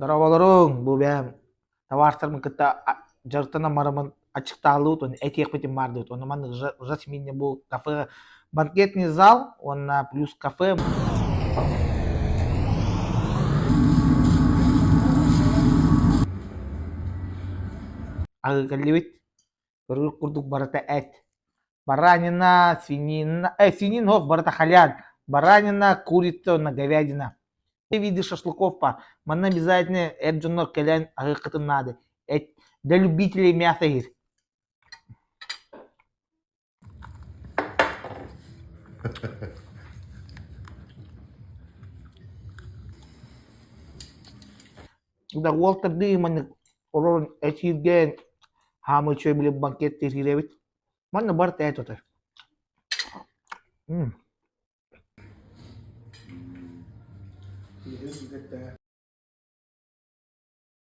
Дорооболоруҥ, бу бэйэм табаарыстарбын кытта дьарыктанан бараммын аччыктааллыбыт уонна этиэхпитин баардыбыт. Уонна маннык Жасминне бу кафе банкетный зал уонна плюс кафе. Аһыы кэллибит. Көрүөх курдук барыта эт. Баранина, свинина, свинина ох, барыта халяль. Баранина, курица уонна говядина. Виды шашлыков па. Манна обязательно эр дьоннор кэлэн аһыаххытын наада. Эт для любителей мяса иһир. Да уолтардыы маннык олорон эчииргээн хаамыы үчүгэй били банкеттыы киирэбит. Манна барыта эт отор.